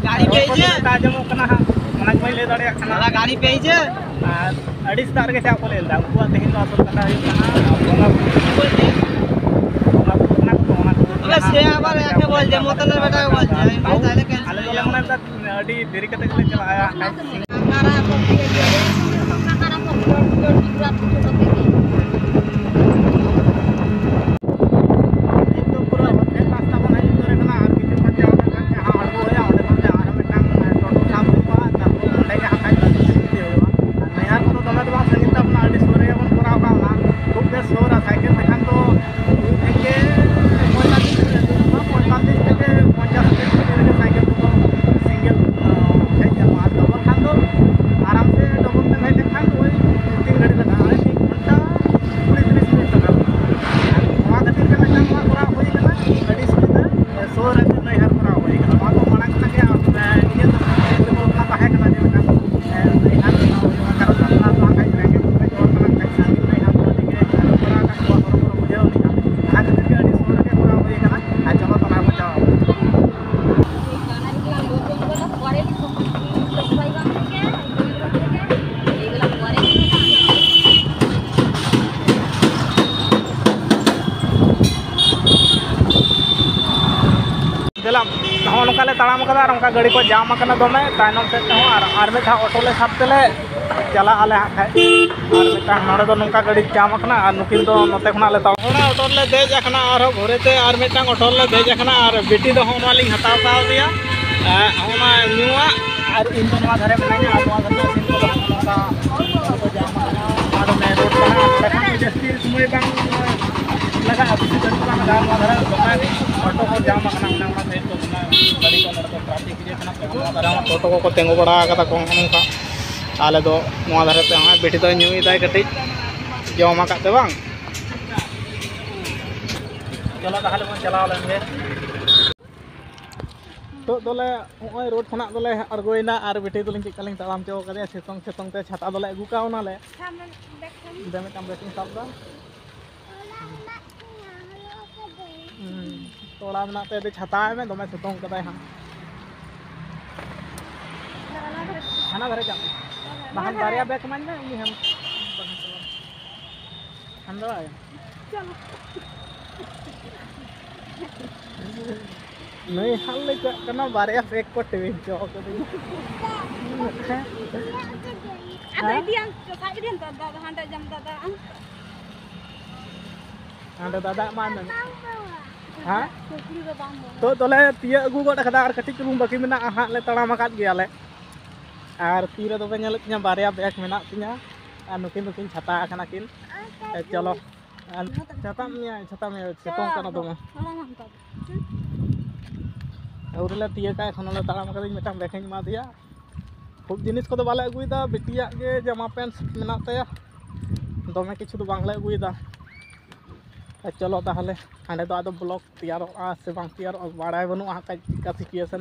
ᱜᱟᱹᱲᱤ ᱯᱮ ᱦᱤᱡᱩᱜᱼᱟ? ᱪᱮᱫ ᱞᱮᱠᱟ ᱟᱸᱡᱚᱢᱚᱜ ᱠᱟᱱᱟ ᱦᱟᱸᱜ, ᱚᱱᱟ ᱜᱮ ᱵᱟᱹᱧ ᱞᱟᱹᱭ ᱫᱟᱲᱮᱭᱟᱜ ᱠᱟᱱᱟ᱾ ᱫᱟᱫᱟ, ᱜᱟᱹᱲᱤ ᱯᱮ ᱦᱤᱡᱩᱜᱼᱟ? ᱟᱨ ᱟᱹᱰᱤ ᱥᱮᱛᱟᱜ ᱨᱮᱜᱮ ᱪᱟᱣ ᱠᱚ ᱞᱟᱹᱭ ᱞᱮᱫᱟ᱾ ᱩᱱᱠᱩᱣᱟᱜ ᱛᱮᱦᱮᱧ ᱫᱚ ᱟᱥᱚᱞ ᱠᱟᱛᱷᱟ ᱦᱩᱭᱩᱜ ᱠᱟᱱᱟ ᱵᱚᱸᱜᱟ ᱵᱩᱨᱩ᱾ ᱵᱚᱸᱜᱟ ᱵᱩᱨᱩ ᱠᱟᱱᱟ ᱠᱚ, ᱚᱱᱟ ᱠᱷᱟᱹᱛᱤᱨ ᱛᱮ ᱟᱵᱮ ᱥᱮ ᱦᱟᱸᱜ ᱟᱵᱟᱨ ᱮᱠᱮ ᱵᱚᱞ ᱡᱮ ᱢᱚᱛᱚᱱ ᱵᱮᱴᱟ ᱵᱚᱞ ᱡᱮ, ᱛᱟᱦᱚᱞᱮ ᱠᱮᱱᱥᱮᱞ ᱟᱞᱮ ᱫᱚᱞᱮ ᱢᱚᱱᱮ ᱞᱮᱫᱟ ᱟᱹᱰᱤ ᱫᱮᱨᱤ ᱠᱟᱛᱮ ᱜᱮᱞᱮ ᱪᱟᱞᱟᱜᱼᱟ᱾ ᱱᱤᱛ ᱫᱚ ᱯᱩᱨᱟᱹ ᱦᱳᱴᱮᱞ ᱨᱟᱥᱛᱟ ᱵᱚᱱ ᱦᱮᱡ ᱩᱛᱟᱹᱨ ᱟᱠᱟᱱᱟ, ᱟᱨ ᱠᱤᱪᱷᱩ ᱠᱷᱚᱱ ᱡᱟᱦᱟᱸ ᱚᱸᱰᱮ ᱠᱷᱚᱱ ᱡᱟᱦᱟᱸ ᱟᱬᱜᱚ ᱦᱩᱭᱩᱜᱼᱟ, ᱚᱸᱰᱮ ᱠᱷᱚᱱ ᱟᱨᱦᱚᱸ ᱢᱤᱫᱴᱟᱝ ᱴᱳᱴᱳ ᱥᱟᱵ ᱦᱩᱭᱩᱜᱼᱟ, ᱛᱟᱨᱯᱚᱨ ᱚᱸᱰᱮ ᱜᱮ ᱦᱟᱸᱜ ᱠᱷᱟᱡ ᱵᱟᱥ ᱤᱫᱤ ᱦᱩᱭᱩᱜᱼᱟ᱾ ᱟᱨ ᱱᱮᱭᱟᱨ ᱠᱚᱫᱚ ᱫᱚᱢᱮ ᱫᱚ ᱵᱟᱝ ᱥᱟᱺᱜᱤᱧ ᱛᱟᱵᱚᱱᱟ, ᱟᱹᱰᱤ ᱥᱩᱨ ᱨᱮᱜᱮ ᱵᱚᱱ ᱠᱚᱨᱟᱣ ᱠᱟᱜᱼᱟ᱾ ᱚᱱᱟ ᱠᱷᱩᱵ ᱜᱮ ᱥᱩᱨᱟ, ᱥᱟᱭᱠᱮᱞ ᱛᱮᱠᱷᱟᱱ ᱫᱚ ᱫᱩ ᱛᱷᱮᱠᱮ ᱯᱚᱸᱭᱛᱟᱞᱞᱤᱥ ᱢᱤᱱᱤᱴ, ᱯᱚᱸᱭᱛᱟᱞᱞᱤᱥ ᱛᱷᱮᱠᱮ ᱯᱚᱧᱪᱟᱥ ᱢᱤᱱᱤᱴ ᱵᱷᱤᱛᱤᱨ ᱨᱮᱜᱮ ᱥᱟᱭᱠᱮᱞ ᱛᱮᱫᱚ ᱥᱤᱝᱜᱮᱞ, ᱟᱸ, ᱦᱮᱡ ᱜᱟᱱᱚᱜᱼᱟ᱾ ᱟᱨ ᱰᱚᱵᱚᱞ ᱠᱷᱟᱱ ᱫᱚ ᱟᱨᱟᱢ ᱥᱮ ᱰᱚᱵᱚᱞ ᱛᱮᱢ ᱦᱮᱡ ᱞᱮᱱᱠᱷᱟᱱ ᱳᱭ ᱛᱤᱱ ᱜᱷᱟᱹᱲᱤᱡ ᱞᱟᱜᱟᱜᱼᱟ, ᱳᱭ ᱛᱤᱱ ᱜᱷᱚᱱᱴᱟ᱾ ᱦᱚᱸ ᱱᱚᱝᱠᱟ ᱞᱮ ᱛᱟᱲᱟᱢ ᱠᱟᱫᱟ ᱟᱨ ᱚᱱᱠᱟ ᱜᱟᱹᱰᱤ ᱠᱚ ᱡᱟᱢ ᱟᱠᱟᱱᱟ ᱫᱚᱢᱮ ᱛᱟᱭᱱᱚᱢ ᱥᱮᱫ ᱛᱮᱦᱚᱸ, ᱟᱨ ᱟᱨ ᱢᱤᱫ ᱫᱷᱟᱣ ᱚᱴᱳ ᱞᱮ ᱥᱟᱵ ᱛᱮᱞᱮ ᱪᱟᱞᱟᱜ ᱟᱞᱮ ᱦᱟᱸᱜ ᱠᱷᱟᱡ᱾ ᱟᱨ ᱢᱤᱫᱴᱟᱝ ᱱᱚᱰᱮ ᱫᱚ ᱱᱚᱝᱠᱟ ᱜᱟᱹᱰᱤ ᱡᱟᱢ ᱟᱠᱟᱱᱟ ᱟᱨ ᱱᱩᱠᱤᱱ ᱫᱚ ᱱᱚᱛᱮ ᱠᱷᱚᱱᱟᱜ ᱞᱮ ᱛᱟᱲᱟᱢ᱾ ᱚᱱᱟ ᱚᱴᱳ ᱨᱮᱞᱮ ᱫᱮᱡ ᱟᱠᱟᱱᱟ, ᱟᱨᱦᱚᱸ ᱜᱷᱩᱨᱮ ᱛᱮ ᱟᱨ ᱢᱤᱫᱴᱟᱝ ᱚᱴᱳ ᱨᱮᱞᱮ ᱫᱮᱡ ᱟᱠᱟᱱᱟ ᱟᱨ ᱵᱤᱴᱤ ᱫᱚ ᱦᱚᱸᱜᱼᱚ ᱱᱚᱣᱟ ᱞᱤᱧ ᱦᱟᱛᱟᱣ ᱠᱟᱣᱫᱮᱭᱟ, ᱮᱸ, ᱦᱚᱸᱜᱼᱚ ᱱᱚᱣᱟ ᱧᱩᱣᱟᱜ᱾ ᱟᱨ ᱤᱧ ᱫᱚ ᱱᱚᱣᱟ ᱫᱷᱟᱨᱮ ᱢᱮᱱᱟᱧᱟ ᱟᱨ ᱱᱚᱣᱟ ᱫᱷᱟᱨᱮ ᱥᱤᱴ ᱠᱚᱫᱚ ᱦᱚᱸᱜᱼᱚ ᱱᱚᱝᱠᱟ ᱚᱴᱳ ᱡᱟᱢ ᱟᱠᱟᱱᱟ᱾ ᱱᱚᱣᱟ ᱫᱚ ᱢᱮᱱ ᱨᱳᱰ ᱠᱟᱱᱟ, ᱱᱚᱰᱮ ᱠᱷᱟᱱ ᱫᱚ ᱡᱟᱹᱥᱛᱤ ᱥᱚᱢᱚᱭ ᱵᱟᱝ ᱞᱟᱜᱟᱜᱼᱟ, ᱵᱮᱥᱤ ᱜᱷᱟᱹᱲᱤᱡ ᱵᱟᱝ ᱞᱟᱜᱟᱜᱼᱟ᱾ ᱱᱚᱣᱟ ᱫᱷᱟᱨᱮ ᱫᱚᱢᱮ ᱚᱴᱳ ᱠᱚ ᱡᱟᱢ ᱟᱠᱟᱱᱟ, ᱚᱱᱟ ᱚᱱᱟ ᱥᱟᱭᱤᱰ ᱫᱚ ᱫᱚᱢᱮ ᱜᱟᱹᱰᱤ ᱠᱚ ᱱᱚᱰᱮ ᱫᱚ ᱴᱨᱟᱯᱷᱤᱠ ᱤᱭᱟᱹ ᱠᱟᱱᱟ᱾ ᱱᱚᱣᱟ ᱫᱷᱟᱨᱮ ᱦᱚᱸ ᱴᱳᱴᱳ ᱠᱚᱠᱚ ᱛᱤᱸᱜᱩ ᱵᱟᱲᱟ ᱟᱠᱟᱫᱟ ᱠᱚ ᱱᱚᱝᱠᱟ᱾ ᱟᱞᱮ ᱫᱚ ᱱᱚᱣᱟ ᱫᱷᱟᱨᱮ ᱛᱮ ᱦᱚᱸᱜᱼᱚᱭ ᱵᱤᱴᱤ ᱫᱚᱭ ᱧᱩᱭᱮᱫᱟᱭ ᱠᱟᱹᱴᱤᱡ, ᱡᱚᱢ ᱟᱠᱟᱫ ᱛᱮ ᱵᱟᱝ᱾ ᱪᱚᱞᱚ ᱛᱟᱦᱚᱞᱮ ᱵᱚᱱ ᱪᱟᱞᱟᱣ ᱞᱮᱱ ᱜᱮ᱾ ᱱᱤᱛᱚᱜ ᱫᱚᱞᱮ ᱱᱚᱜᱼᱚᱭ ᱨᱳᱰ ᱠᱷᱚᱱᱟᱜ ᱫᱚᱞᱮ ᱟᱬᱜᱚᱭᱮᱱᱟ ᱟᱨ ᱵᱤᱴᱤ ᱫᱚᱞᱤᱧ ᱪᱮᱫ ᱞᱮᱠᱟᱞᱤᱧ ᱛᱟᱲᱟᱢ ᱦᱚᱪᱚ ᱠᱟᱫᱮᱭᱟ ᱥᱤᱛᱩᱝ ᱥᱤᱛᱩᱝ ᱛᱮ᱾ ᱪᱷᱟᱛᱟ ᱫᱚᱞᱮ ᱟᱹᱜᱩ ᱠᱟᱣᱱᱟᱞᱮ᱾ ᱫᱮ ᱢᱤᱫᱴᱟᱝ ᱵᱮᱜᱽ ᱤᱧ ᱥᱟᱵ ᱮᱫᱟ᱾ ᱦᱩᱸ, ᱛᱚᱲᱟ ᱢᱮᱱᱟᱜ ᱛᱮ ᱟᱹᱰᱤ ᱪᱷᱟᱛᱟ ᱢᱮ, ᱫᱚᱢᱮ ᱥᱤᱛᱩᱝ ᱠᱟᱫᱟᱭ ᱦᱟᱸᱜ᱾ ᱦᱟᱱᱟ ᱫᱷᱟᱨᱮ ᱪᱟᱜ ᱢᱮ᱾ ᱵᱟᱠᱷᱟᱱ ᱵᱟᱨᱭᱟ ᱵᱮᱜᱽ ᱮᱢᱟᱹᱧ ᱢᱮ, ᱩᱱᱤ ᱦᱟᱱ-, ᱵᱟᱠᱷᱟᱱ ᱪᱟᱞᱟᱜ ᱢᱮ᱾ ᱦᱟᱱ ᱫᱚ ᱵᱟᱭ᱾ ᱱᱩᱭ ᱦᱟᱸᱜ ᱞᱮ ᱪᱟᱜ ᱠᱟᱱᱟ, ᱵᱟᱨᱭᱟ ᱵᱮᱜᱽ ᱠᱚ ᱴᱮᱣᱮᱧ ᱦᱚᱪᱚ ᱠᱟᱹᱫᱤᱧᱟ᱾ ᱟᱫᱚ ᱦᱮᱸ? ᱤᱫᱤᱭᱟᱢ, ᱥᱟᱵ ᱤᱫᱤᱭᱟᱢ ᱛᱚ, ᱫᱟᱫᱟ ᱦᱟᱸᱰᱮ ᱡᱟᱢ ᱫᱟᱫᱟ ᱟᱢ᱾ ᱦᱟᱸᱰᱮ ᱫᱟᱫᱟ ᱮᱢᱟᱭ ᱢᱮ᱾ ᱦᱮᱸ? ᱠᱩᱠᱞᱤ ᱫᱚ ᱵᱟᱝ ᱵᱚᱞᱚᱱᱟ᱾ ᱛᱚ ᱫᱚᱞᱮ ᱛᱤᱭᱟᱹᱜ ᱟᱹᱜᱩ ᱜᱚᱫ ᱠᱟᱫᱟ, ᱟᱨ ᱠᱟᱹᱴᱤᱡ ᱪᱩᱞᱩᱝ ᱵᱟᱹᱠᱤ ᱢᱮᱱᱟᱜᱼᱟ ᱦᱟᱸᱜ, ᱞᱮ ᱛᱟᱲᱟᱢ ᱟᱠᱟᱫ ᱜᱮᱭᱟᱞᱮ᱾ ᱟᱨ ᱛᱤᱨᱮ ᱫᱚᱯᱮ ᱧᱮᱞᱮᱫ ᱛᱤᱧᱟ, ᱵᱟᱨᱭᱟ ᱵᱮᱜᱽ ᱢᱮᱱᱟᱜ ᱛᱤᱧᱟ, ᱟᱨ ᱱᱩᱠᱤᱱ ᱫᱚᱠᱤᱱ ᱪᱷᱟᱛᱟ ᱟᱠᱟᱱᱟ ᱠᱤᱱ᱾ ᱮ, ᱪᱚᱞᱚ, ᱟᱨ ᱪᱷᱟᱛᱟᱜ ᱢᱮᱭᱟ, ᱪᱷᱟᱛᱟᱜ ᱢᱮᱭᱟ, ᱥᱤᱛᱩᱝ ᱠᱟᱱᱟ ᱫᱚᱢᱮ᱾ ᱦᱚᱞᱟ ᱢᱟ ᱦᱟᱛᱟᱣ ᱫᱚ᱾ ᱟᱹᱣᱨᱤ ᱞᱮ ᱛᱤᱭᱟᱹᱜᱟ, ᱮᱠᱷᱚᱱ ᱦᱚᱸᱞᱮ ᱛᱟᱲᱟᱢ ᱠᱟᱫᱟᱹᱧ, ᱢᱤᱫᱴᱟᱝ ᱵᱮᱜᱽ ᱤᱧ ᱮᱢᱟ ᱫᱮᱭᱟ᱾ ᱠᱷᱩᱵ ᱡᱤᱱᱤᱥ ᱠᱚᱫᱚ ᱵᱟᱞᱮ ᱟᱹᱜᱩᱭᱮᱫᱟ, ᱵᱤᱴᱤᱭᱟᱜ ᱜᱮ ᱡᱟᱢᱟ ᱯᱮᱱᱴ ᱢᱮᱱᱟᱜ ᱛᱟᱭᱟ, ᱫᱚᱢᱮ ᱠᱤᱪᱷᱩ ᱫᱚ ᱵᱟᱝᱞᱮ ᱟᱹᱜᱩᱭᱮᱫᱟ᱾ ᱪᱚᱞᱚ ᱛᱟᱦᱚᱞᱮ, ᱦᱟᱸᱰᱮ ᱫᱚ ᱟᱫᱚ ᱵᱞᱚᱜ ᱛᱮᱭᱟᱨᱚᱜᱼᱟ ᱥᱮ ᱵᱟᱝ ᱛᱮᱭᱟᱨᱚᱜᱼᱟ, ᱵᱟᱲᱟᱭ ᱵᱟᱹᱱᱩᱜᱼᱟ ᱦᱟᱸᱜ ᱠᱷᱟᱡ ᱪᱮᱫᱠᱟ ᱥᱤᱪᱩᱭᱮᱥᱚᱱ᱾